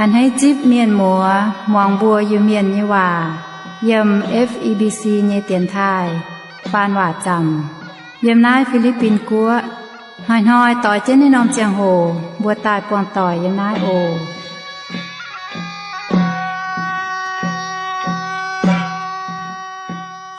A'hneiv zipv mienh muoz muangx mbuo Iu-Mienh nyei waac yiem F E B C nyei dienx taaih faan waac zaamc yiem naaiv Fi^li^bin Guoqv. Hnoi-hnoi doix jienv naaiv norm ziangh hoc mbuo daaih buangh doic yiem naaiv oc.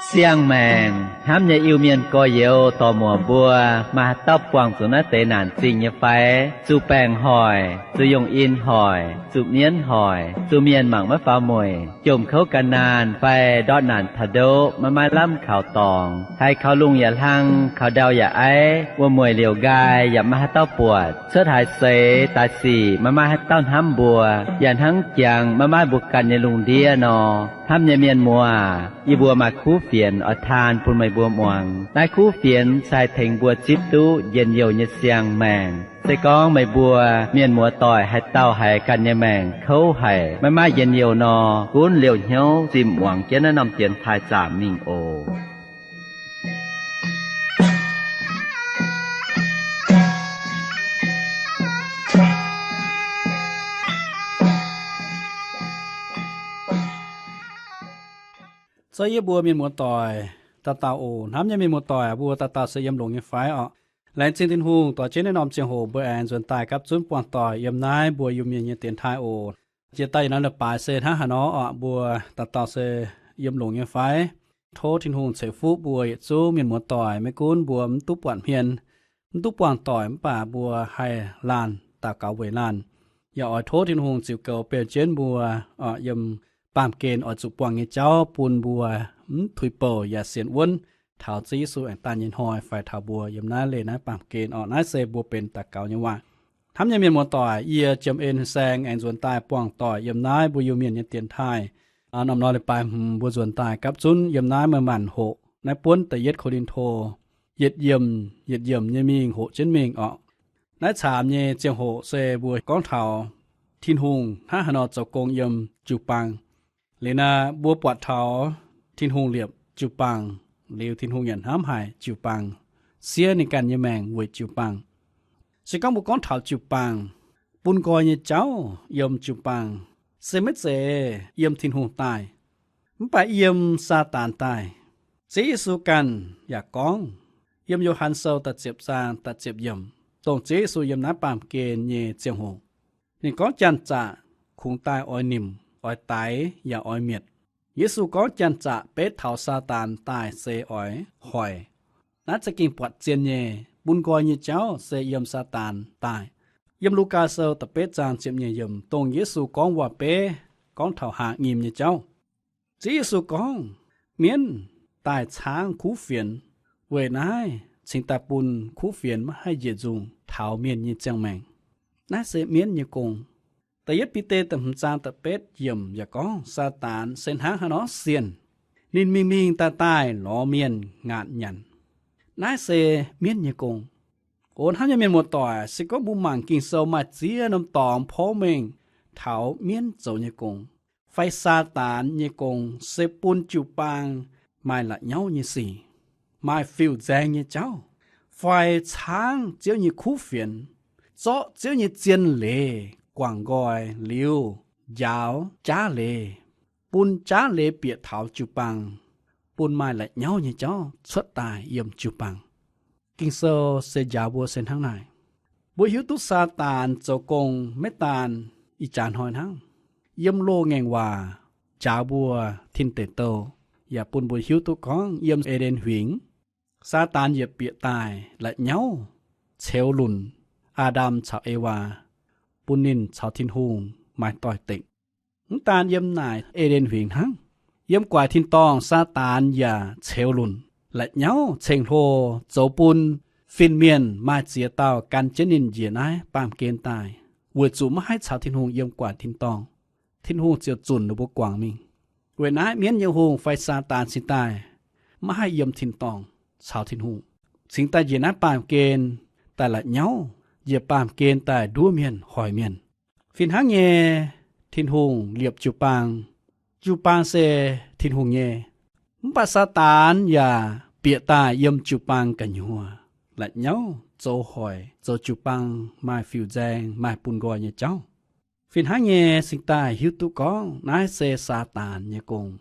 Siang-maengc hnamv nyei Iu-Mienh gorx-youz dorc-muoc mbuo, maaih haaix dauh buangh zuqc naaiv deix naanc zingh nyei fai? Zuqc baengc hoic, zuqc yongh in hoic, zuqc mienv hoic, zuqc mienh mangc maiv faaux mueic, jomc kouv gan naanh fai ndortv naanc taux ndoqv maiv maaih lamh kaux dorngx, haiz kaux lungh yaac hlang, kaux ndau yaac aiv, wuom-mueic liouc nqaai yaac maiv maaih haaix dauh buatc, cuotv haaix seix daaih sic maiv maaih haaix dauh hnamv mbuo, yaac hnangv jangx maiv maaih mbuo ganh nyei lungh ndiev nor. Hnamv nyei mienh muoz, yie mbuo maaih kuv fienx oix taan bun meih mbuo muangx. Naaiv kuv fienx se haih tengx mbuo zipv duqv njien-youh nyei siang-maengc. Se gorngv meih mbuo mienh muoz-doic haaix dauh haiz ganh nyei maengc kouv haic, maiv maaih njien-youh nor, gunv liouh hnyouv zimh muangx jienv naaiv norm dienx taaih zaamc mingh oc. Zov yie mbuo mienh muoz-doic dauh dauh oc. Hnamv nyei mienh muoz-doic, mbuo dauh dauh se yiem longx nyei fai orqc? Laengz zingh Tin-Hungh dorh jienv naaiv norm ziangh hoc mbuo aengx nzuonx daaih gapv zunv buangh doic yiem naaiv mbuo Iu-Mienh nyei dienx taaih oc. Jiex daaih yietc norm leiz-baaix se hnangv haaix nor orqc? Mbuo dauh dauh se yiem longx nyei fai? Tov Tin-Hungh ceix fuqv mbuo yietc zungv mienh muoz-doic, maiv gunv mbuo mv duqv buatc hmien, mv duqv buangh doic, mv baac mbuo haih laanh daux gaux weic laanh. Yaac oix tov Tin-Hungh ziux goux beu jienv mbuo yiem baamh gen oix zuqc buangh nyei jauv bun mbuo mv tuix bouc yaac sienx wuonv taux Ziouv Yesu aengx daaih nyei hnoi fai taux mbuo yiem naaiv leih naaiv baamh gen orqc. Naaiv se mbuo benx daux gaux nyei waac. Hnamv nyei mienh muoz-doic, yie Jiem En Saeng aengx nzuonx daaih buangh doic yiem naaiv mbuo Iu-Mienh nyei dienx taaih. Norm-norm leiz-baaix hmz mbuo nzuonx daaih gapv zunv yiem naaiv maaih maanc hoqc, naaiv buonv da'yietv Ko^lin^to yietc yiemc, yietc yiemc nyei mingh hoqc jienv mingh orqc. Naaiv caamx nyei ziangh hoc se mbuo gorngv taux Tin-Hungh hnangv haaix nor zoux gong yiem jiu-baang. Liuz naaiv mbuo buatc taux Tin-Hungh liepc jiu-baang, liuz Tin-Hungh yaac hnamv haic jiu-baang, siev ninh ganh nyei maengc weic jiu-baang. Se gorngv mbuo gorngv taux jiu-baang, bun nqoi nyei jauv yiem jiu-baang se maiv zeiz yiem Tin-Hungh daaih, mv baac yiem Saadaan daaih. Ziouv Yesu ganh yaac gorngv yiem Yo^han Sou da'ziepc zaang da'ziepc yiemc, dongh Ziouv Yesu yiem naaiv baamh gen nyei ziangh hoc, ninh gorngv, Janx-zaqc kungx daaih oix nimc, oix daix yaac oix mietc. Yesu gorngv janx-zaqc betv taux Saadaan daaih se oix hoic. Naaiv za'gengh buatc zien nyei, bun nqoi nyei jauv se yiem Saadaan daaih. Yiem Lugaa Sou da'betv zaang ziepc nyeic yiemc, dongh Yesu gorngv waac-beiv gorngv taux haangh nyim nyei jauv. Ziouv Yesu gorngv, mienv daaih caangv kuv fienx, weic naaiv cingx daaih bun kuv fienx maiv haih njiec nzungh taux mienh nyei ziangh maengc. Naaiv se mienv nyei gong. Da'yietv Bide da'hmz zaang da'betv yiemc yaac gorngv Saadaan se hnangv haaix nor sienh. Ninh mingh mingh daaih daaih lorz mienh ngaatc nyanc. Naaiv se mienv nyei gong. O hnamv nyei mienh muoz-doic, se gorngv mbuo mangc Ging-Sou maaih ziex norm dorngx porv mengh taux mienv zoux nyei gong fai Saadaan nyei gong, se bun jiu-baang maaih la'nyauv nyei sic, maaih fiuv-nzaeng nyei jauv, fai caangv Ziouv nyei kuv fienx, zorqv Ziouv nyei zien leiz guangc nqoi liuz njaaux jaav leiz, bun jaav leiz bieqc taux jiu-baang, bun maaih la'nyauv nyei jauv cuotv daaih yiem jiu-baang. Ging-Sou se njaaux mbuo se hnangv naaic. Mbuo hiuv duqv Saadaan zoux gong maiv daan ih jaax hnoi hnangv. Yiem loz-ngaengc waac njaaux mbuo tin deic douh, yaac bun mbuo hiuv duqv gorngv yiem E^nden Huingx, Saadaan yietc bieqc daaih la'nyauv ceux lunc Aa^ndam caux Ewaa, bun ninh caux Tin-Hungh maaih doix-dekc. Mv daan yiem naaic E^nden Huingx hnangv, yiem guaic tin-dorngh Saadaan yaac ceux lunc la'nyauv ceng-hlo zoux bun fin-mienh maaih ziex dauh gan jienv ninh njiec naaiv baamh gen daaih, weic zuqc maiv haih caux Tin-Hungh yiem guaic tin-dorngh. Tin-Hungh ziouc zunc ninh mbuo guangc mingh. Weic naaiv mienv nyei hungh fai Saadaan cingx daaih maiv haih yiem tin-dorngh caux Tin-Hungh, cingx daaih njiec naaiv baamh gen daaih la'nyauv, njiec baamh gen daaih nduov mienh hoic mienh. Fih hnangv nyei, Tin-Hungh liepc jiu-baang. Jiu-baang se Tin-Hungh nyei. Mv baac Saadaan yaac bieqc daaih yiem jiu-baang gu'nyuoz la'nyauv zoux hoic, zoux jiu-baang maaih fiuv-nzaeng, maaih bun nqoi nyei jauv. Fih hnangv nyei, cingx daaih hiuv duqv gorngv naaiv se Saadaan nyei gong.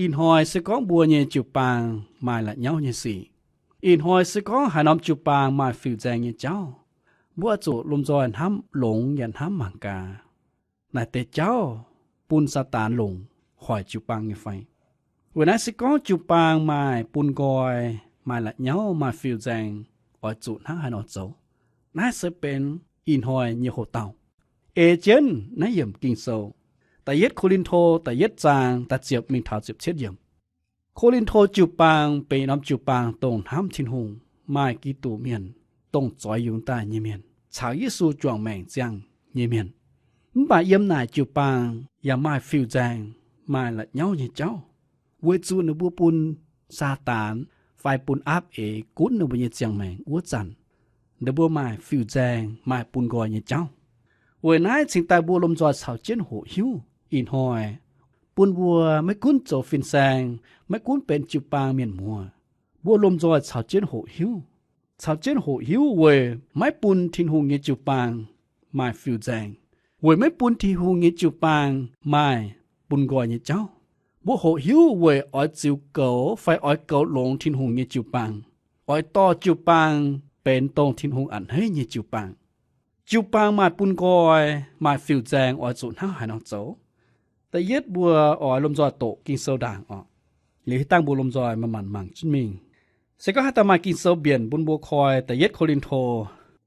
Ih hnoi se gorngv mbuo nyei jiu-baang maaih la'nyauv nyei sic. Ih hnoi se gorngv haaix norm jiu-baang maaih fiuv-nzaeng nyei jauv, mbuo oix zuqc lomh nzoih hnamv longx yaac hnamv mangc gaax, naaic deix jauv bun Saadaan longc hoic jiu-baang nyei fai? Weic naaiv se gorngv jiu-baang maaih bun nqoi, maaih la'nyauv, maaih fiuv-nzaeng, oix zuqc hnangv haaix nor zoux? Naaiv se benx ih hnoi nyei hoc-dauh. Ei jienv naaiv yiemc Ging-Sou, da'yietv Ko^lin^to da'yietv zaang da'ziepc mingh taux ziepc cietv yiemc. Ko^lin^to jiu-baang benx norm jiu-baang dongh hnamv Tin-Hungh, maaih Giduc mienh, dongh zoix yungz daaih nyei mienh, caux Yesu juangc maengc ziangh nyei mienh. Mv baac yiem naaic jiu-baang yaac maaih fiuv-nzaeng, maaih la'nyauv nyei jauv, weic zuqc ninh mbuo bun Saadaan fai bun aapv eix gunv ninh mbuo nyei ziangh maengc wuov zanc, ninh mbuo maaih fiuv-nzaeng, maaih bun nqoi nyei jauv. Weic naaiv cingx daaih mbuo lomh nzoih caux jienv hoqc hiuv ih hnoi, bun mbuo maiv gunv zoux fin-saeng, maiv gunv benx jiu-baang mienh muoz, mbuo lomh nzoih caux jienv hoqc hiuv. Caux jienv hoqc hiuv weic maiv bun Tin-Hungh nyei jiu-baang maaih fiuv-nzaeng, weic maiv bun Tin-Hungh nyei jiu-baang maaih bun nqoi nyei jauv. Mbuo hoqc hiuv weic oix ziux goux fai oix goux longx Tin-Hungh nyei jiu-baang, oix dorh jiu-baang benx dongh Tin-Hungh a'hneiv nyei jiu-baang. Jiu-baang maaih bun nqoi, maaih fiuv-nzaeng oix zuqc hnangv haaix nor zoux? Da'yietv mbuo oix lomh nzoih doqc Ging-Sou ndaangc oc. Liuz hitv dangh mbuo lomh nzoih manc-manc mangc jienv mingh. Se gorngv haaix dauh maaih Ging-Sou mbienc bun mbuo koi da'yietv Ko^lin^to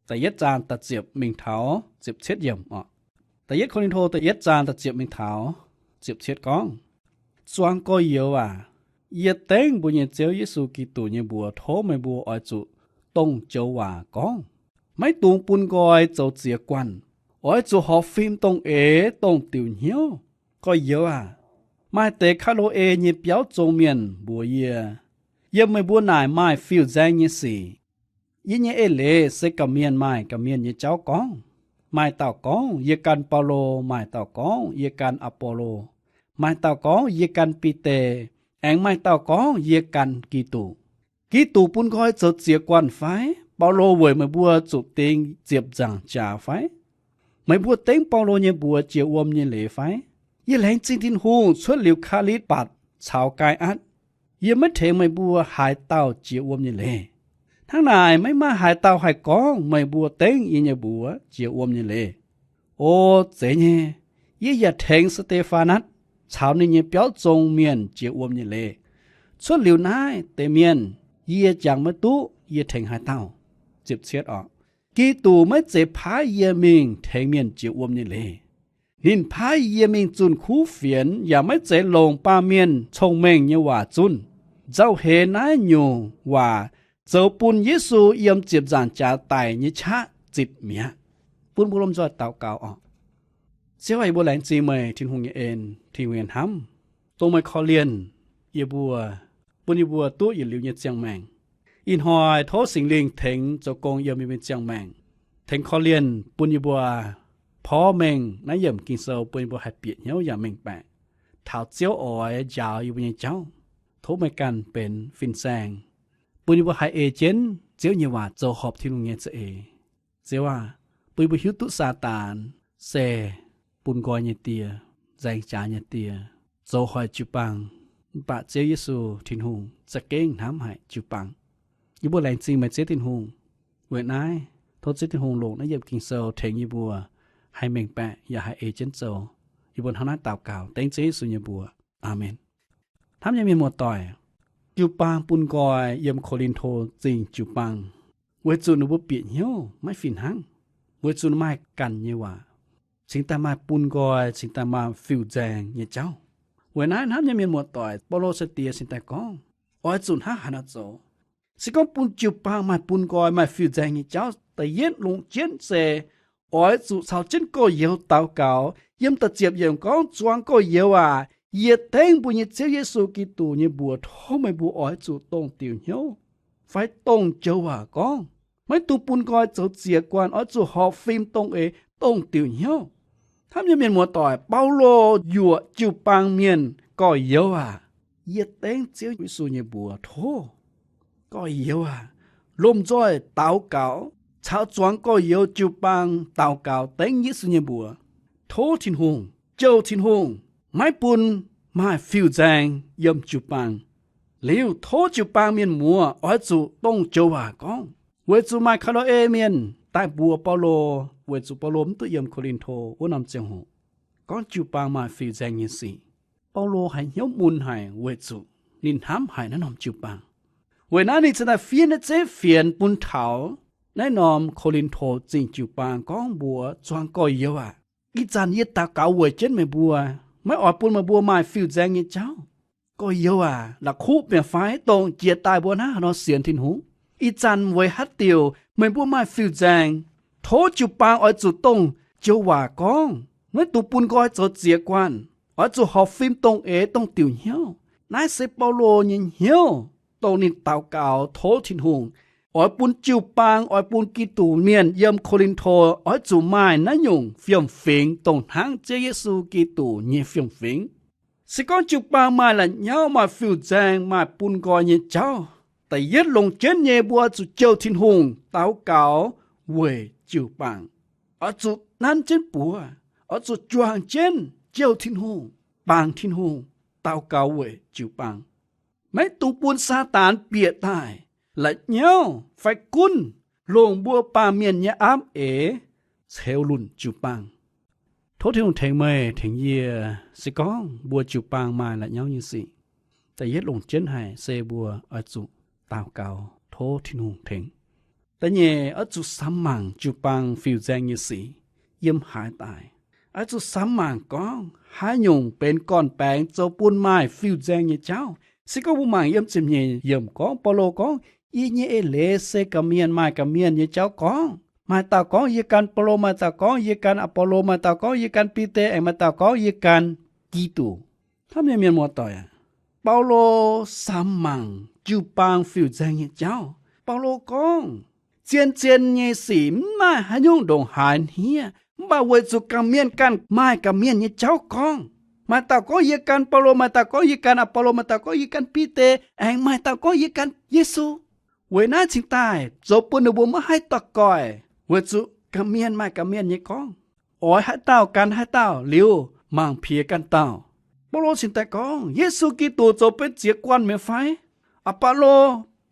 da'yietv zaang da'ziepc mingh taux ziepc cietv yiemc oc. Da'yietv Ko^lin^to da'yietv zaang da'ziepc mingh taux ziepc cietv gorngv, Zuangx gorx-youz aac, yie dengv mbuo nyei Ziouv Yesu Giduc nyei mbuox tov meih mbuo oix zuqc dongh joux waac gorngv. Maiv dungx bun nqoi zoux ziex guanh. Oix zuqc horpc fim dongh eix dongh diuc hnyouv. Gorx-youz aac, maaih deix Kaa^lo^e nyei biauv zong mienh mbuox yie, yiem meih mbuo naaic maaih fiuv-nzaeng nyei sic. Yie nyei eix leiz se gorqv-mienh maaih gorqv-mienh nyei jauv gorngv. Maaih dauh gorngv, Yie gan Baulo. Maaih dauh gorngv, Yie gan Apolo. Maaih dauh gorngv, Yie gan Bide. Aengx maaih dauh gorngv, Yie gan Giduc. Giduc bun nqoi zoux ziex guanh fai? Baulo weic meih mbuo zuqc dingx ziepc nzaangc jaax fai? Meih mbuo dengv Baulo nyei mbuox jiex wuom nyei leiz fai? Yie laengz zingh Tin-Hungh, cuotv liuz Kaa^litv^mbatc caux Gaai^atc, yie maiv tengx meih mbuo haaix dauh jiex wuom nyei leiz. Hnangv naaic, maiv maaih haaix dauh haih gorngv meih mbuo dengv yie nyei mbuox jiex wuom nyei leiz. O, zeiz nyei, yie yaac tengx Saa^te^faa^natv caux ninh nyei biauv zong mienh jiex wuom nyei leiz. Cuotv liuz naaiv deix mienh, yie jangx maiv duqv yie tengx haaix dauh. Giduc maiv zeiz paaiv yie mingh tengx mienh jiex wuom nyei leiz. Ninh paaiv yie mingh zunh kuv fienx yaac maiv zeiz longc baamh mienh cong-mengh nyei waac zunh. Nzauh heix naaiv nyungc waac zoux bun Yesu yiem ziepc nzaangc jaax daic nyei qaqv zitc mi'aqv. Bun mbuo lomh nzoih daux gaux oc. Ziouv aac, yie mbuo laengz zingh meih Tin-Hungh nyei en, Tin-Hungh nyei hnamv, dongh meih korv-lienh yie mbuo, bun yie mbuo duqv yietc liuz nyei ziangh maengc. Ih hnoi tov Singx Lingh tengx zoux gong yiem yie mbuo nyei ziangh maengc, tengx korv-lienh bun yie mbuo porv mengh naaiv yiemc Ging-Sou bun yie mbuo haih bieqc hnyouv yaac mengh baeqc taux Ziouv oix njaaux yie mbuo nyei jauv. Tov meih ganh benx fin-saeng, bun yie mbuo haih ei jienv Ziouv nyei waac zoux horpc Tin-Hungh nyei za'eix. Ziouv aac, bun yie mbuo hiuv duqv Saadaan se bun nqoi nyei die, nzaeng jaax nyei die, zoux hoic jiu-baang. Mv baac Ziouv Yesu Tin-Hungh za'gengh hnamv haic jiu-baang. Yie mbuo laengz zingh meih Ziouv Tin-Hungh. Weic naaiv tov Ziouv Tin-Hungh longc naaiv yiemc Ging-Sou tengx yie mbuo haih mengh baeqc yaac haih ei jienv zoux. Yie mbuo hnangv naaiv daux gaux dengv Ziouv Yesu nyei mbuox. Aamen. Hnamv nyei mienh muoz-doic, jiu-baang bun nqoi yiem Ko^lin^to Zingh jiu-baang, weic zuqc ninh mbuo bieqc hnyouv maiv fih hnangv, weic zuqc maaih ganh nyei waac, cingx daaih maaih bun nqoi, cingx daaih maaih fiuv-nzaeng nyei jauv. Weic naaiv hnamv nyei mienh muoz-doic, Baulo sai-diex cingx daaih gorngv, oix zuqc hnangv haaix nor zoux? Se gorngv bun jiu-baang maaih bun nqoi, maaih fiuv-nzaeng nyei jauv, da'yietv longc jienv se oix zuqc caux jienv gorx-youz daux gaux. Yiem da'ziepc yiemc gorngv, Zuangx gorx-youz aac, yie dengv mbuo nyei Ziouv Yesu Giduc nyei mbuox tov meih mbuo oix zuqc dongh diuc hnyouv fai dongh joux waac gorngv. Maiv dungx bun nqoi zoux ziex guanh, oix zuqc horpc fim dongh eix dongh diuc hnyouv. Hnamv nyei mienh muoz-doic, Baulo yuoqc jiu-baang mienh, gorx-youz aac, yie dengv Ziouv Yesu nyei mbuox tov. Gorx-youz aac, lomh nzoih daux gaux caux zuangx gorx-youz jiu-baang daux gaux dengv Yesu nyei mbuox. tov Tin-Hungh, jouh Tin-Hungh maiv bun maaih fiuv-nzaeng yiem jiu-baang. Liuz tov jiu-baang mienh muoz oix zuqc dongh joux waac gorngv. Weic zuqc maaih Ko^lin^to mienh daaih mbuox Baulo, weic zuqc Baulo mv duqv yiem Ko^lin^to wuov norm ziangh hoc, gorngv jiu-baang maaih fiuv-nzaeng nyei sic. Baulo haiz hnyouv mun haic weic zuqc ninh hnamv haic naaiv norm jiu-baang. Weic naaiv ninh cingx daaih fiev naaiv zeiv fienx bun taux naaiv norm Ko^lin^to Zingh jiu-baang gorngv mbuox zuangx gorx-youz aac, ih zanc yie daux gaux weic jienv meih mbuo, maiv oix bun meih mbuo maaih fiuv-nzaeng nyei jauv. Gorx-youz aac, la'kuqv bieqc fai dongh jiex daaih mbuo hnangv haaix nor sienx Tin-Hungh? Ih zanc weic haaix diuc meih mbuo maaih fiuv-nzaeng? Tov jiu-baang oix zuqc dongh joux waac gorngv, maiv dungx bun nqoi zoux ziex guanh. Oix zuqc horpc fim dongh eix dongh diuc hnyouv. Naaiv se Baulo nyei hnyouv, dongh ninh daux gaux tov Tin-Hungh oix bun jiu-baang, oix bun Giduc mienh yiem Ko^lin^to oix zuqc maaih naaiv nyungc fiem-fingx dongh hnangv Ziouv Yesu Giduc nyei fiem-fingx. Se gorngv jiu-baang maaih la'nyauv, maaih fiuv-nzaeng, maaih bun nqoi nyei jauv, da'yietv longc jienv nyei mbuo oix zuqc jouh Tin-Hungh daux gaux weic jiu-baang. Oix zuqc nanv jienv buoz, oix zuqc juangc jienv jouh Tin-Hungh, bangc Tin-Hungh, daux gaux weic jiu-baang. Maiv dungx bun Saadaan bieqc daaih la'nyauv fai gunv longc mbuo baamh mienh nyei aapv eix ceux lunc jiu-baang. Tov Tin-Hungh tengx meih tengx yie. Se gorngv mbuo jiu-baang maaih la'nyauv nyei sic, da'yietv longc jienv haic se mbuo oix zuqc daux gaux tov Tin-Hungh tengx. Da'nyeic, oix zuqc samx mangc jiu-baang fiuv-nzaeng nyei sic yiem haaix daaih. Oix zuqc samx mangc gorngv haaix nyungc benx gorn-baengx zoux bun maaih fiuv-nzaeng nyei jauv. Se gorngv mbuo mangc yiem ziepc nyeic yiemc gorngv, Baulo gorngv, yie nyei eix leiz se ga'mienh maaih ga'mienh nyei jauv gorngv. Maaih dauh gorngv yie gan Baulo, maaih dauh gorngv yie gan Apollo, maaih dauh gorngv yie gan Bide, aengx maaih dauh gorngv yie gan Giduc. Hnamv nyei mienh muoz-doic aac, Baulo samx mangc jiu-baang fiuv-nzaeng nyei jauv. Baulo gorngv, zien-zien nyei sic mv maaih haaix nyungc ndongc haaix hniev, mv baac weic zuqc ga'mienh ganh maaih ga'mienh nyei jauv gorngv. Maaih dauh gorngv yie gan Baulo, maaih dauh gorngv yie gan Apollo, maaih dauh gorngv yie gan Bide, aengx maaih dauh gorngv yie gan Yesu. Weic naaiv cingx daaih zoux bun ninh mbuo maiv haih dorh goih, weic zuqc ga'mienh maaih ga'mienh nyei gorngv. Oix haaix dauh gan haaix dauh liuz mangc piex ganh dauh. Baulo cingx daaih gorngv, Yesu Giduc zoux benx ziex guanh mi'aqv fai? Apollo,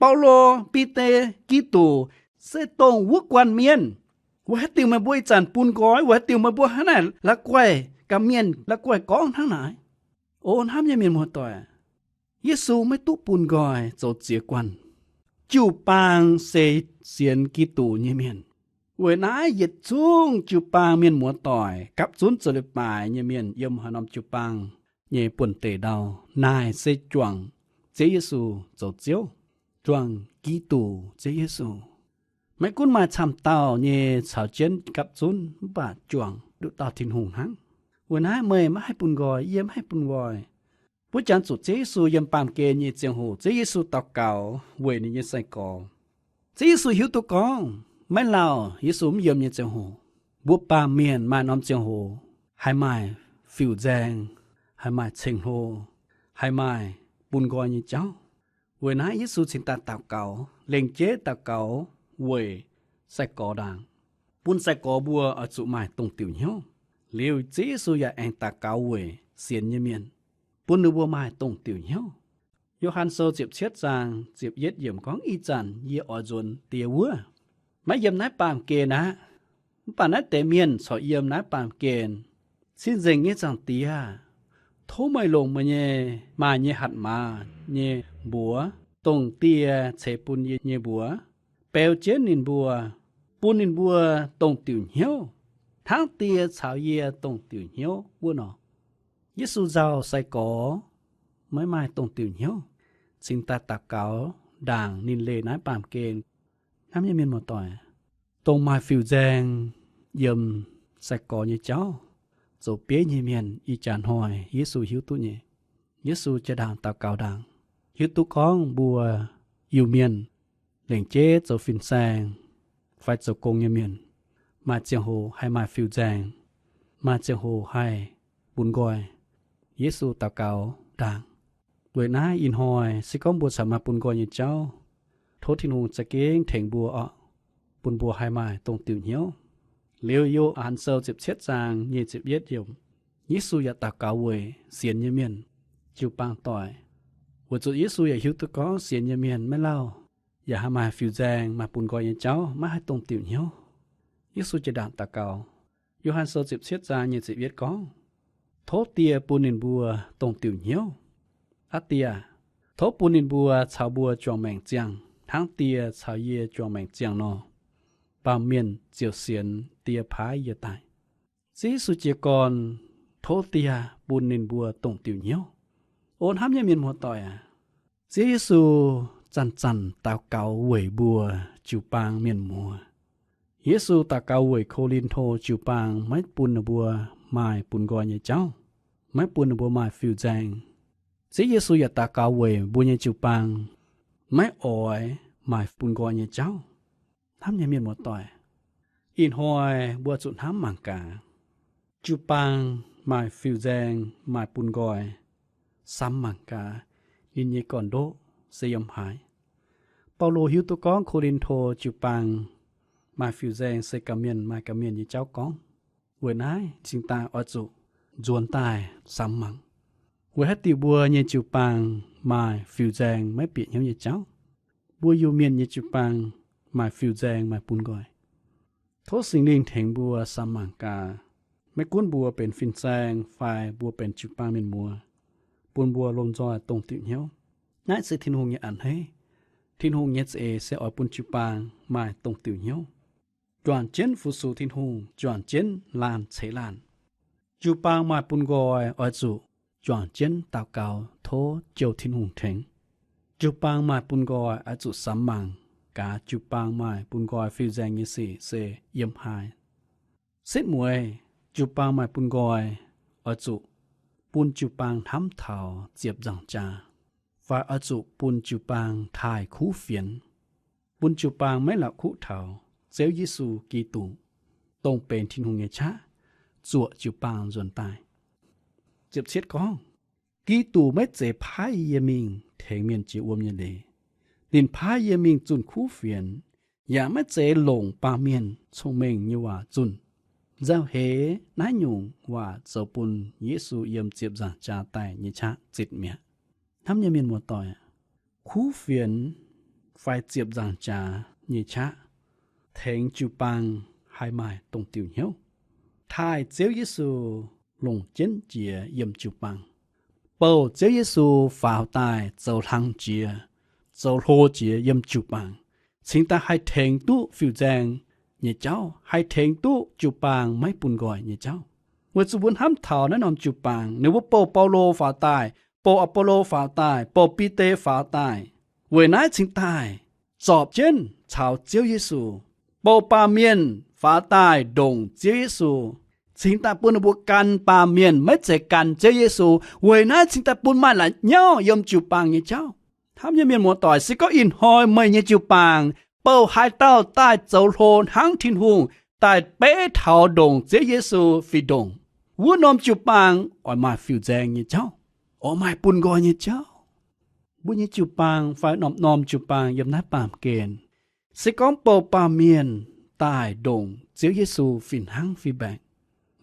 Baulo, Bide, Giduc se dongh wuov guanh mienh. Weic haaix diuc meih mbuo ih zanc bun nqoi? Weic haaix diuc meih mbuo hnangv naaic la'guaih ga'mienh la'guaih gorngv hnangv naaic? O hnamv nyei mienh muoz-doic, Yesu maiv duqv bun nqoi zoux ziex guanh. Jiu-baang se sienx Giduc nyei mienh. Weic naaiv yietc zungv jiu-baang mienh muoz-doic gapv zunv zoux leiz-baaix nyei mienh yiem haaix norm jiu-baang nyei buonv-deic ndau, naaic se juangc Ziouv Yesu zoux Ziouv, juangc Giduc Ziouv Yesu. Maiv gunv maaih camv dauh nyei caux jienv gapv zunv mv baac juangc nduqc dauh Tin-Hungh hnangv. Weic naaiv meih maiv haih bun nqoi, yie maiv haih bun nqoi. Mbuo jangx zuqc Ziouv Yesu yiem baamh gen nyei ziangh hoc, Ziouv Yesu daux gaux weic ninh nyei sai-gorx. Ziouv Yesu hiuv duqv gorngv maiv lauh Yesu mv yiem nyei ziangh hoc, mbuo baamh mienh maaih norm ziangh hoc haih maaih fiuv-nzaeng, haih maaih ceng-hlo, haih maaih bun nqoi nyei jauv. Weic naaiv Yesu cingx daaih daux gaux, lengc jeiv daux gaux weic sai-gorx ndaangc, bun sai-gorx mbuo oix zuqc maaih dongh diuc hnyouv. Liuz Ziouv Yesu yaac aengx daux gaux weic sienx nyei mienh, bun ninh mbuo maaih dongh diuc hnyouv. Yo^han Sou ziepc cietv zaang ziepc yietv yiemc gorngv, Ih zanc yie oix nzuonx Die wuov, maiv yiem naaiv baamh gen aqv. Mv baac naaiv deix mienh corc yiem naaiv baamh gen. Cing-nzengc nyei Zaangc Diex aah! Tov meih longc meih nyei maaih nyei hatc maaz nyei mbuox, dongh Die ceix bun yie nyei mbuox, beu jienv ninh mbuo, bun ninh mbuo dongh diuc hnyouv, hnangv Die caux yie dongh diuc hnyouv wuov nor. Yesu nzauh sai-gorx maiv maaih dongh diuc hnyouv, cingx daaih daux gaux ndaangc ninh leih naaiv baamh gen. Hnamv nyei mienh muoz-doic, dongh maaih fiuv-nzaeng yiem sai-gorx nyei jauv, zoux bieiv nyei mienh ih jaax hnoi Yesu hiuv duqv nyei. Yesu jaa-ndaangc daux gaux ndaangc, hiuv duqv gorngv mbuo Iu-Mienh lengc jeiv zoux fin-saeng fai zoux gong nyei mienh, maaih ziangh hoc haih maaih fiuv-nzaeng, maaih ziangh hoc haih bun nqoi. Yesu daux gaux ndaangc. Weic naaiv ih hnoi se gorngv mbuo corc maaih bun nqoi nyei jauv, tov Tin-Hungh za'gengh tengx mbuo orqc, bun mbuo haih maaih dongh diuc hnyouv. Liuz Yo^han Sou ziepc cietv zaang nyic ziepc yietv yiemc, Yesu yaac daux gaux weic sienx nyei mienh jiu-baang doic, weic zuqc Yesu yaac hiuv duqv gorngv sienx nyei mienh maiv lauh, yaac haih maaih fiuv-nzaeng maaih bun nqoi nyei jauv, maiv haih dongh diuc hnyouv. Yesu jiex ndaangc daux gaux. Yo^han Sou ziepc cietv zaang nyic ziepc yietv gorngv, Tov Die bun ninh mbuo dongh diuc hnyouv. Aa Die aah, tov bun ninh mbuo caux mbuo juangc maengc ziangh, hnangv Die caux yie juangc maengc ziangh nor. Baamh mienh ziouc sienx Die paaiv yie daaih. Ziouv Yesu jiez gorn tov Die bun ninh mbuo dongh diuc hnyouv. O hnamv nyei mienh muoz-doic aac, Ziouv Yesu zanc-zanc daux gaux weic mbuo jiu-baang mienh muoz. Yesu daux gaux weic Ko^lin^to jiu-baang maiv bun ninh mbuo maaih bun nqoi nyei jauv, maiv bun ninh mbuo maaih fiuv-nzaeng. Ziouv Yesu yaac daux gaux weic mbuo nyei jiu-baang maiv oix maaih bun nqoi nyei jauv. Hnamv nyei mienh muoz-doic, ih hnoi mbuo zuqc hnamv mangc gaax, jiu-baang maaih fiuv-nzaeng maaih bun nqoi, samx mangc gaax ninh nyei gorn-ndoqv se yiem haaix. Baulo hiuv duqv gorngv Ko^lin^to jiu-baang maaih fiuv-nzaeng se ganh mienh maaih ganh mienh nyei jauv gorngv. Weic naaiv cingx daaih oix zuqc nzuonx daaih samx mangc, weic haaix diuc mbuo nyei jiu-baang maaih fiuv-nzaeng maiv bieqc hnyouv nyei jauv. Mbuo Iu-Mienh nyei jiu-baang maaih fiuv-nzaeng maaih bun nqoi. Tov Singx Lingh tengx mbuo samx mangc gaax, maiv gunv mbuo benx fin-saeng fai mbuo benx jiu-baang mienh muoz, bun mbuo lomh nzoih dongh diuc hnyouv. Naaiv se Tin-Hungh nyei a'hneiv. Tin-Hungh nyei za'eix se oix bun jiu-baang maaih dongh diuc hnyouv, juangc jienv fu-sux Tin-Hungh, juangc jienv laanh ceix laanh. Jiu-baang maaih bun nqoi oix zuqc juangc jienv daux gaux tov Ziouv Tin-Hungh tengx. Jiu-baang maaih bun nqoi oix zuqc samx mangc gaax jiu-baang maaih bun nqoi fiuv-nzaeng nyei sic se yiem haaix. Setv mueiz, jiu-baang maaih bun nqoi oix zuqc bun jiu-baang hnamv taux ziepc nzaangc jaax, fai oix zuqc bun jiu-baang taaih kuv fienx, bun jiu-baang maiv la'kuqv taux Ziouv Yesu Giduc, dongh benx Tin-Hungh nyei qaqv, zuoqc jiu-baang nzuonx daaih. Ziepc cietv gorngv, Giduc maiv zeiz paaiv yie mingh tengx mienh jiex wuom nyei leiz. Ninh paaiv yie mingh zunh kuv fienx, yaac maiv zeiz longc baamh mienh cong-mengh nyei waac zunh. Nzauh heix naaiv nyungc waac zoux bun Yesu yiem ziepc nzaangc jaax daaih nyei qaqv zitc mi'aqv. Hnamv nyei mienh muoz-doic, kuv fienx fai ziepc nzaangc jaax nyei qaqv tengx jiu-baang haih maaih dongh diuc hnyouv, taaih Ziouv Yesu longc jienv jiex yiem jiu-baang, bouh Ziouv Yesu faaux daaih zoux hlang jiex, zoux hlo jiex yiem jiu-baang, cingx daaih haih tengx duqv fiuv-nzaeng nyei jauv, haih tengx duqv jiu-baang maiv bun nqoi nyei jauv. Weic zuqc mbuo hnamv taux naaiv norm jiu-baang, ninh mbuo bouh Baulo faaux daaih, bouh Apollo faaux daaih, bouh Bide faaux daaih. Weic naaiv cingx daaih zorpc jienv caux Ziouv Yesu, bouh baamh mienh faaux daaih ndongc Ziouv Yesu, cingx daaih bun ninh mbuo gan baamh mienh, maiv zeiz gan Ziouv Yesu. Weic naaiv cingx daaih bun maaih la'nyauv yiem jiu-baang nyei jauv. Hnamv nyei mienh muoz-doic, se gorngv ih hnoi meih nyei jiu-baang bouh haaix dauh daaih zoux hlo hnangv Tin-Hungh, daaih beiv taux ndongc Ziouv Yesu fih ndongc, wuov norm jiu-baang oix maaih fiuv-nzaeng nyei jauv, oix maaih bun nqoi nyei jauv. Mbuo nyei jiu-baang fai norm-norm jiu-baang yiem naaiv baamh gen, se gorngv bouh baamh mienh daaih ndongc Ziouv Yesu fih hnangv fih mbaengc,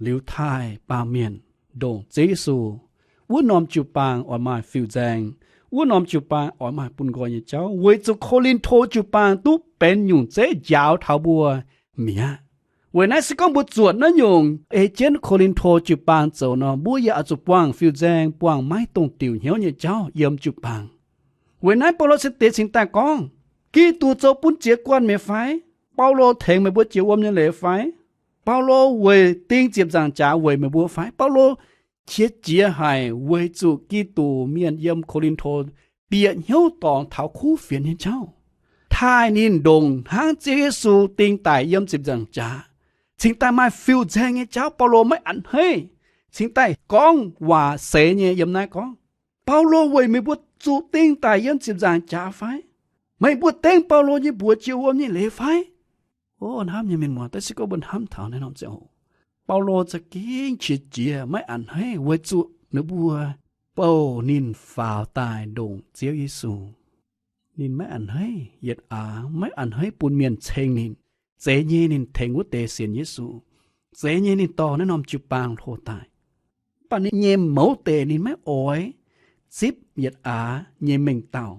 liuz taaih baamh mienh ndongc Ziouv Yesu, wuov norm jiu-baang oix maaih fiuv-nzaeng, wuov norm jiu-baang oix maaih bun nqoi nyei jauv, weic zuqc Ko^lin^to jiu-baang duqv benx nyungc zeiv njaaux taux mbuo mi'aqv. Weic naaiv se gorngv mbuo zuotc naaiv nyungc ei jienv Ko^lin^to jiu-baang zoux nor, mbuo yaac oix zuqc buangh fiuv-nzaeng, buangh maiv dongh diuc hnyouv nyei jauv yiem jiu-baang. Weic naaiv Baulo se deix cingx daaih gorngv, Giduc zoux bun jiez guanh meih fai? Baulo tengx meih mbuo jiex wuom nyei leiz fai? Baulo weic ding ziepc nzaangc jaax weic meih mbuo fai? Baulo qiex jiez haic weic zuqc Giduc mienh yiem Ko^lin^to bieqc hnyouv dorngc taux kuv fienx nyei jauv, taaih ninh ndongc hnangv Ziouv Yesu ding daic yiem ziepc nzaangc jaax, cingx daaih maaih fiuv-nzaeng nyei jauv. Baulo maiv a'hneiv, cingx daaih gorngv waac seix nyei yiem naaiv gorngv, Baulo weic meih mbuo zuqc ding daic yiem ziepc nzaangc jaax fai? Meih mbuo dengv Baulo nyei mbuox jiex wuom nyei leiz fai? O hnamv nyei mienh muoz, da'yietv se gorngv mbuo hnamv taux naaiv norm ziangh hoc, Baulo za'gengh qiex jiez maiv a'hneiv weic zuqc ninh mbuo bouh ninh faaux daaih ndongc Ziouv Yesu. Ninh maiv a'hneiv yietc aax, maiv a'hneiv bun mienh ceng ninh, Zeiz nyei ninh tengx wuov deix sienx Yesu. Zeiz nyei ninh dorh naaiv norm jiu-baang hlo daaih. Mv baac ninh nyei mouz deix ninh maiv oix zipv yietc aax nyei mengh dauh,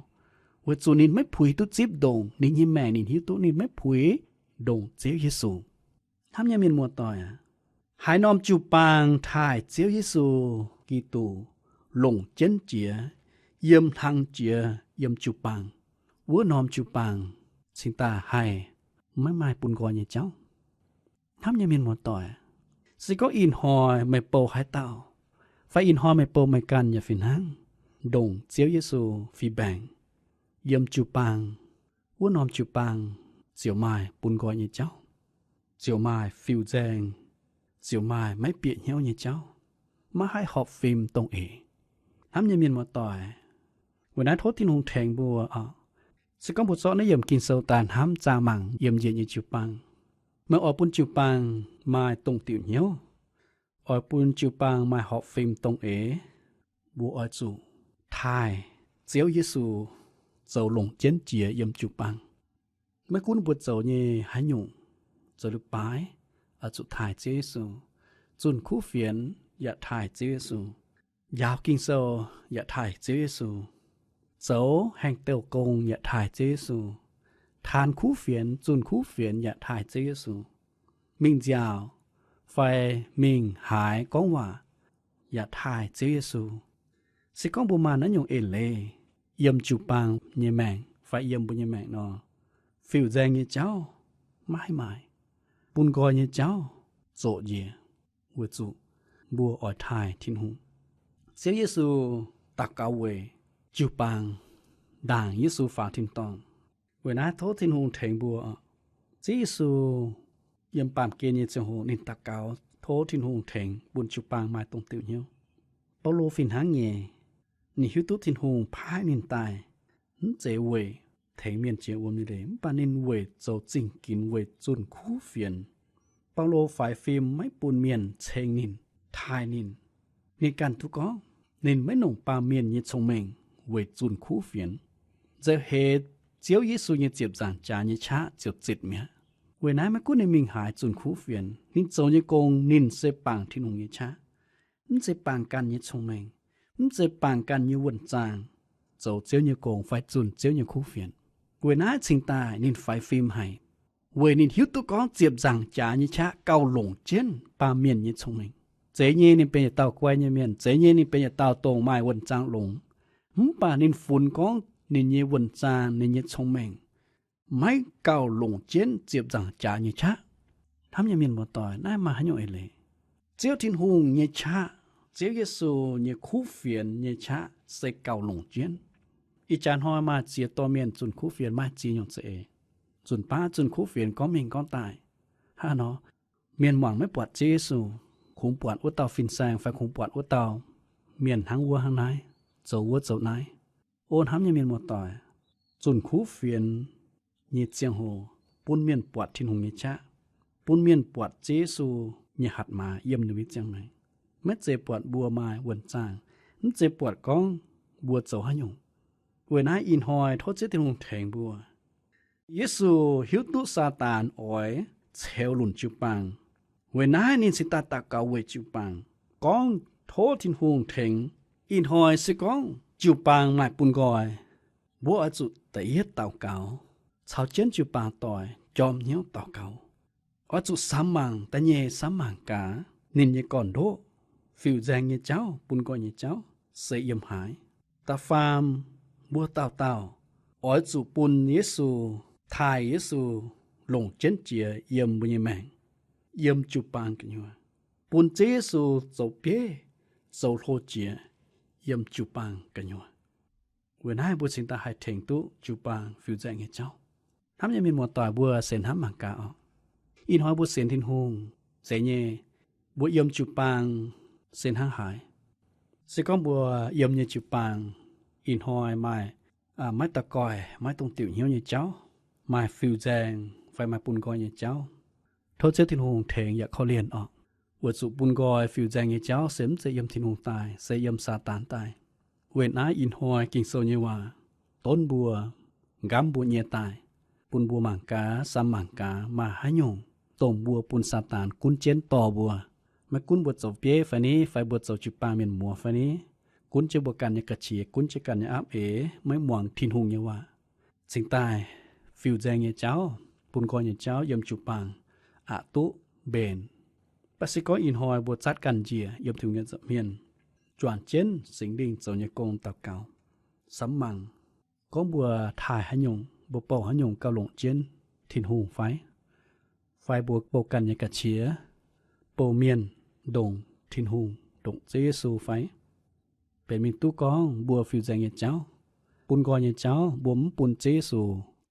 weic zuqc ninh maiv puix duqv zipv ndongc ninh nyei maengc ninh hiuv duqv ninh maiv puix ndongc Ziouv Yesu. Hnamv nyei mienh muoz-doic aac, haaix norm jiu-baang taaih Ziouv Yesu Giduc longc jienv jiex, yiem hlang jiex yiem jiu-baang, wuov norm jiu-baang cingx daaih haih maiv maaih bun nqoi nyei jauv. Hnamv nyei mienh muoz-doic, se gorngv ih hnoi meih bou haaix dauh, fai ih hnoi meih bou meih ganh yaac fih hnangv, ndongc Ziouv Yesu fih mbaengc, yiem jiu-baang, wuov norm jiu-baang ziouc maaih bun nqoi nyei jauv, ziouc maaih fiuv-nzaeng, ziouc maaih maiv bieqc hnyouv nyei jauv, maiv haih horpc fim dongh eix. Hnamv nyei mienh muoz-doic, weic naaiv tov Tin-Hungh tengx mbuo oc. Se gorngv mbuo zorqv naaiv yiemc Ging-Sou daaih hnamv zaah mangc yiem njiec nyei jiu-baang, meih oix bun jiu-baang maaih dongh diuc hnyouv, oix bun jiu-baang maaih horpc fim dongh eix, mbuo oix zuqc taaih Ziouv Yesu zoux longc jienv jiex yiem jiu-baang. Maiv gunv mbuo zoux nyei haaix nyungc, zoux leiz-baaix, oix zuqc taaih Ziouv Yesu. Zunh kuv fienx yaac taaih Ziouv Yesu. Njaaux Ging-Sou yaac taaih Ziouv Yesu. Zoux haengh douh gong yaac taaih Ziouv Yesu. Taan kuv fienx, zunh kuv fienx yaac taaih Ziouv Yesu. Mingh nziaauc fai mingh haaix gorngv waac yaac taaih Ziouv Yesu. Se gorngv mbuo maaih naaiv nyungc eix leiz yiem jiu-baang nyei maengc fai yiem mbuo nyei maengc nor, fiuv-nzaeng nyei jauv maiv maaih, bun nqoi nyei jauv zoqc njiec, weic zuqc mbuo oix taaih Tin-Hungh. Ziouv Yesu daux gaux weic jiu-baang, ndaangc Yesu faaux tin-dorngh. Weic naaiv tov Tin-Hungh tengx mbuo. Ziouv Yesu yiem baamh gen nyei ziangh hoc ninh daux gaux tov Tin-Hungh tengx bun jiu-baang maaih dongh diuc hnyouv. Baulo fih hnangv nyei. Ninh hiuv duqv Tin-Hungh paaiv ninh daaih mv zeiz weic tengx mienh jiex wuom nyei leiz, mv baac ninh weic zoux zingh ginx weic zunh kuv fienx. Baulo faix fim maiv bun mienh ceng ninh, taaih ninh. Ninh ganh duqv gorngv ninh maiv nongc baamh mienh nyei cong-mengh weic zunh kuv fienx. Nzauh heix Ziouv Yesu nyei ziepc nzaangc jaax nyei qaqv ziouc zitc mi'aqv. Weic naaiv maiv gunv ninh mingh haaix zunh kuv fienx, ninh zoux nyei gong ninh se bangc Tin-Hungh nyei qaqv. Mv zeiz bangc ganh nyei cong-mengh, mv zeiz bangc ganh nyei wuonh zaangh. Zoux Ziouv nyei gong fai zunh Ziouv nyei kuv fienx. Weic naaiv cingx daaih ninh faix fim haic, weic ninh hiuv duqv gorngv ziepc nzaangc jaax nyei qaqv gauh longc jienv baamh mienh nyei cong-mengh. Zeiz nyei ninh benx yietc dauh guai nyei mienh, zeiz nyei ninh benx yietc dauh dongh maaih wuonh zaangh longx. Mv baac ninh funx gorngv ninh nyei wuonh zaangh, ninh nyei cong-mengh maiv gauh longc jienv ziepc nzaangc jaax nyei qaqv. Hnamv nyei mienh muoz-doic, naaiv maaih haaix nyungc eix leiz? Ziouv Tin-Hungh nyei qaqv, Ziouv Yesu nyei kuv fienx nyei qaqv se gauh longc jienv. Ih jaax hnoi maaih ziex dorh mienh zunh kuv fienx maaih ziex nyungc za'eix. Nzunc baav zunh kuv fienx gorngv mingh gorngv daaih. Hnangv nor, mienh muangx maiv buatc Ziouv Yesu, kungx buatc wuov dauh fin-saeng fai kungx buatc wuov dauh mienh hnangv wuov hnangv naaiv, zoux wuov zoux naaiv. O hnamv nyei mienh muoz-doic, zunh kuv fienx nyei ziangh hoc bun mienh buatc Tin-Hungh nyei qaqv, bun mienh buatc Ziouv Yesu nyei hatc maaz yiem ninh nyei ziangh maengc. Maiv zeiz buatc mbuo maaih wuonh zaangh, mv zeiz buatc gorngv mbuo zoux haaix nyungc. Weic naaiv ih hnoi tov Ziouv Tin-Hungh tengx mbuo. Yesu hiuv duqv Saadaan oix ceux lunc jiu-baang. Weic naaiv ninh cingx daaih daux gaux weic jiu-baang, gorngv tov Tin-Hungh tengx. Ih hnoi se gorngv jiu-baang maaih bun nqoi, mbuo oix zuqc da'yietv daux gaux, caux jienv jiu-baang doic jorm hnyouv daux gaux. Oix zuqc samx mangc da'nyeic samx mangc gaax ninh nyei gorn-ndoqv, fiuv-nzaeng nyei jauv, bun nqoi nyei jauv se yiem haaix. Da'faam, mbuo dauh dauh oix zuqc bun Yesu, taaih Yesu longc jienv jiex yiem mbuo nyei maengc, yiem jiu-baang gu'nyuoz, bun Ziouv Yesu zoux bieiv zoux hlo jiex yiem jiu-baang gu'nyuoz. Weic naaiv mbuo cingx daaih haih tengx duqv jiu-baang fiuv-nzaeng nyei jauv. Hnamv nyei mienh muoz-doic, mbuo se hnamv mangc gaax oc. Ih hnoi mbuo sienx Tin-Hungh, zeiz nyei, mbuo yiem jiu-baang se hnangv haaix? Se gorngv mbuo yiem nyei jiu-baang ih hnoi maaih maiv daux goih, maiv dongh diuc hnyouv nyei jauv, maaih fiuv-nzaeng fai maaih bun nqoi nyei jauv, tov Ziouv Tin-Hungh tengx yaac korv-lienh oc. Weic zuqc bun nqoi fiuv-nzaeng nyei jauv se mv zeiz yiem Tin-Hungh daaih, se yiem Saadaan daaih. Weic naaiv ih hnoi Ging-Sou nyei waac donv mbuo, nqamv mbuo nyie daaih, bun mbuo mangc gaax, samx mangc gaax maaih haaix nyungc dongh mbuo bun Saadaan gunv jienv dorh mbuo. Maiv gunv mbuo zoux bieiv fai ni, fai mbuo zoux jiu-baang mienh muoz fai ni, gunv jienv mbuo ganh nyei ga'qiex, gunv jienv ganh nyei aapv eix, maiv muangx Tin-Hungh nyei waac, cingx daaih fiuv-nzaeng nyei jauv, bun nqoi nyei jauv yiem jiu-baang aqc duqv mbenc. Mv baac se gorngv ih hnoi mbuo zatv ganh njiec yiem Tin-Hungh nyei nza'hmien, juangc jienv Singx Lingh zoux nyei gong daux gaux, samx mangc, gorngv mbuo taaih haaix nyungc, mbuo bouh haaix nyungc gauh longc jienv Tin-Hungh fai? Fai mbuo bouh ganh nyei ga'qiex, bouh mienh ndongc Tin-Hungh, ndongc Ziouv Yesu fai? Benx mingh duqv gorngv mbuo fiuv-nzaeng nyei jauv, bun nqoi nyei jauv, mbuo mv bun Ziouv Yesu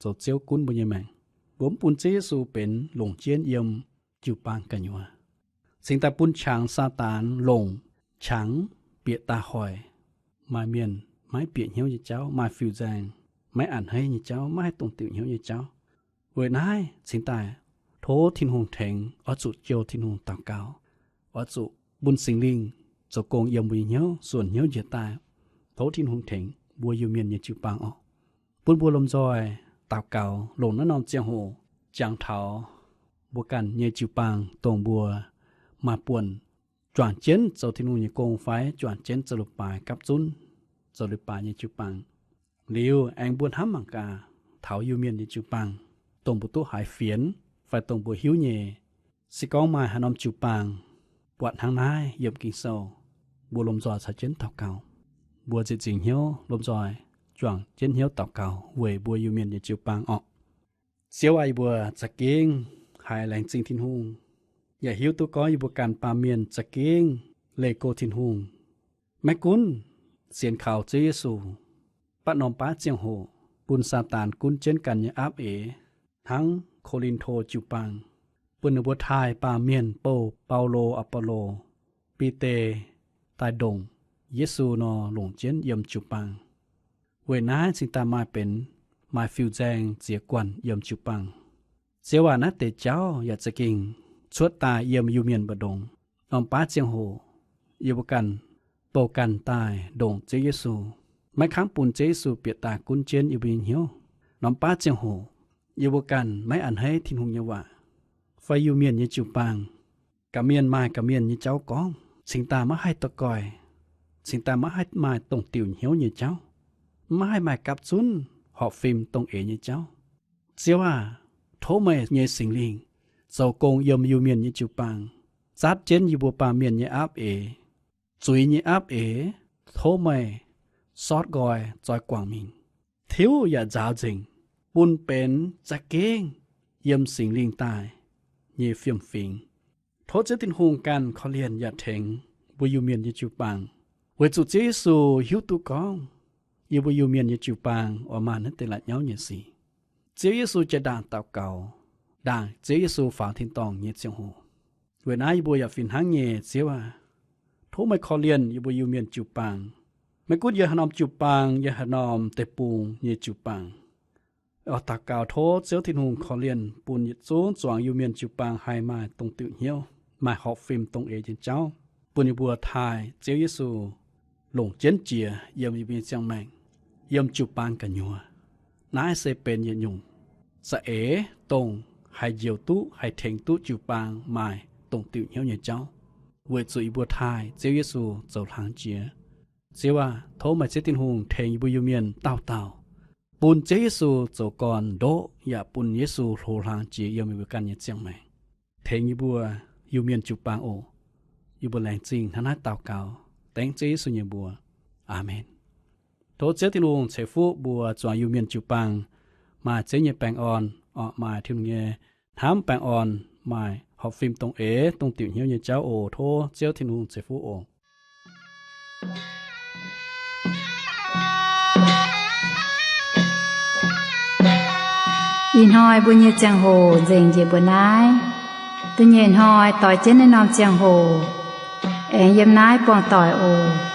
zoux Ziouv gunv mbuo nyei maengc. Mbuo mv bun Ziouv Yesu benx longc jienv yiem jiu-baang gu'nyuoz. Cingx daaih bun qangx Saadaan longc, qangx bieqc daaih hoic maaih mienh maiv bieqc hnyouv nyei jauv, maaih fiuv-nzaeng, maiv a'hneiv nyei jauv, maiv haih dongh diuc hnyouv nyei jauv. Weic naaiv cingx daaih tov Tin-Hungh tengx, oix zuqc jouh Tin-Hungh daux gaux, oix zuqc bun Singx Lingh zoux gong yiem mbuo nyei hnyouv, suonc hnyouv njiec daaih. Tov Tin-Hungh tengx mbuo Iu-Mienh nyei jiu-baang orqc. Bun mbuo lomh nzoih daux gaux longc naaiv norm ziangh hoc jangx taux mbuo ganh nyei jiu-baang, dongh mbuo maaih buonc juangc jienv zoux Tin-Hungh nyei gong fai juangc jienv zoux leiz-baaix gapv zunv, zoux leiz-baaix nyei jiu-baang. Liuz aengx mbuo hnamv mangc gaax taux Iu-Mienh nyei jiu-baang, dongh mbuo duqv haiz fienx fai dongh mbuo hiuv nyei. Se gorngv maaih haaix norm jiu-baang buatc hnangv naaiv yiem Ging-Sou, mbuo lomh nzoih caux jienv daux gaux. Mbuo zieqc zingx hnyouv lomh nzoih juangc jienv hnyouv daux gaux weic mbuo Iu-Mienh nyei jiu-baang orqc. Ziouv aac, yie mbuo za'gengh haiz laengz zingh Tin-Hungh, yaac hiuv duqv gorngv yie mbuo ganh baamh mienh za'gengh leih go Tin-Hungh. Maiv gunv sienx kaux Ziouv Yesu, mv baac norm baav ziangh hoc bun Saadaan gunv jienv ganh nyei aapv eix, hnangv Ko^lin^to jiu-baang, bun ninh mbuo taaih baamh mienh bouh Baulo, Apollo, Bide daaih ndongc Yesu nor, longc jienv yiem jiu-baang. Weic naaiv cingx daaih maaih benx, maaih fiuv-nzaeng ziex guanh yiem jiu-baang. Ziouv aac, naaiv deix jauv yaac za'gengh cuotv daaih yiem Iu-Mienh mbu'ndongx. Norm baav ziangh hoc yie mbuo ganh bouh ganh daaih ndongc Ziouv Yesu, maiv kangv bun Ziouv Yesu bieqc daaih gunv jienv yie mbuo nyei hnyouv. Norm baav ziangh hoc yie mbuo ganh maiv a'hneiv Tin-Hungh nyei waac, fai Iu-Mienh nyei jiu-baang, ga'mienh maaih ga'mienh nyei jauv gorngv, cingx daaih maiv haih daux gaux, cingx daaih maiv haih maaih dongh diuc hnyouv nyei jauv, maiv haih maaih gapv zunv horpc fim dongh eix nyei jauv. Ziouv aac, tov meih nyei Singx Lingh zoux gong yiem Iu-Mienh nyei jiu-baang, zatv jienv yie mbuo baamh mienh nyei aapv eix, zuiz nyei aapv eix. Tov meih sortv nqoi zoi guangc mingh, tiuv yaac nzaaux nzengc, bun benx za'gengh yiem Singx Lingh daaih nyei fiem-fingx. Tov Ziouv Tin-Hungh ganh korv-lienh yaac tengx mbuo Iu-Mienh nyei jiu-baang, weic zuqc Ziouv Yesu hiuv duqv gorngv yie mbuo Iu-Mienh nyei jiu-baang oix maaih naaiv deix la'nyauv nyei sic. Ziouv Yesu jaa-ndaangc daux gaux, ndaangc Ziouv Yesu faaux tin-dorngh nyei ziangh hoc. Weic naaiv yie mbuo yaac fih hnangv nyei, Ziouv aac, tov meih korv-lienh yie mbuo Iu-Mienh jiu-baang, maiv gunv yiem haaix norm jiu-baang, yiem haaix norm deic-bung nyei jiu-baang. Oix daux gaux tov Ziouv Tin-Hungh korv-lienh bun yietc zungv zuangx Iu-Mienh jiu-baang haih maaih dongh diuc hnyouv, maaih horpc fim dongh eix nyei jauv, bun yie mbuo taaih Ziouv Yesu longc jienv jiex yiem yie mbuo nyei ziangh maengc, yiem jiu-baang gu'nyuoz. Naaiv se benx yietc nyungc za'eix dongh haih njoux duqv, haih tengx duqv jiu-baang maaih dongh diuc hnyouv nyei jauv, weic zuqc yie mbuo taaih Ziouv Yesu zoux hlang jiex. Ziouv aac, tov meih Ziouv Tin-Hungh tengx yie mbuo Iu-Mienh dauh dauh bun Ziouv Yesu zoux gorn-ndoqv yaac bun Yesu hlo hlang jiex yiem yie mbuo ganh nyei ziangh maengc. Tengx yie mbuo Iu-Mienh jiu-baang oc. Yie mbuo laengz zingh hnangv naaiv daux gaux dengv Ziouv Yesu nyei mbuox. Aamen. Tov Ziouv Tin-Hungh ceix fuqv mbuo zuangx Iu-Mienh jiu-baang maaih Ziouv nyei baengh orn, orqc, maaih Tin-Hungh nyei hnamv baengh orn, maaih horpc fim dongh eix dongh diuc hnyouv nyei jauv oc. Tov Ziouv Tin-Hungh ceix fuqv oc. Ih hnoi mbuo nyei ziangh hoc nzengc njiec mbuo naaiv. Da'nyeic hnoi doix jienv naaiv norm ziangh hoc aengx yiem naaiv buangh doic oc.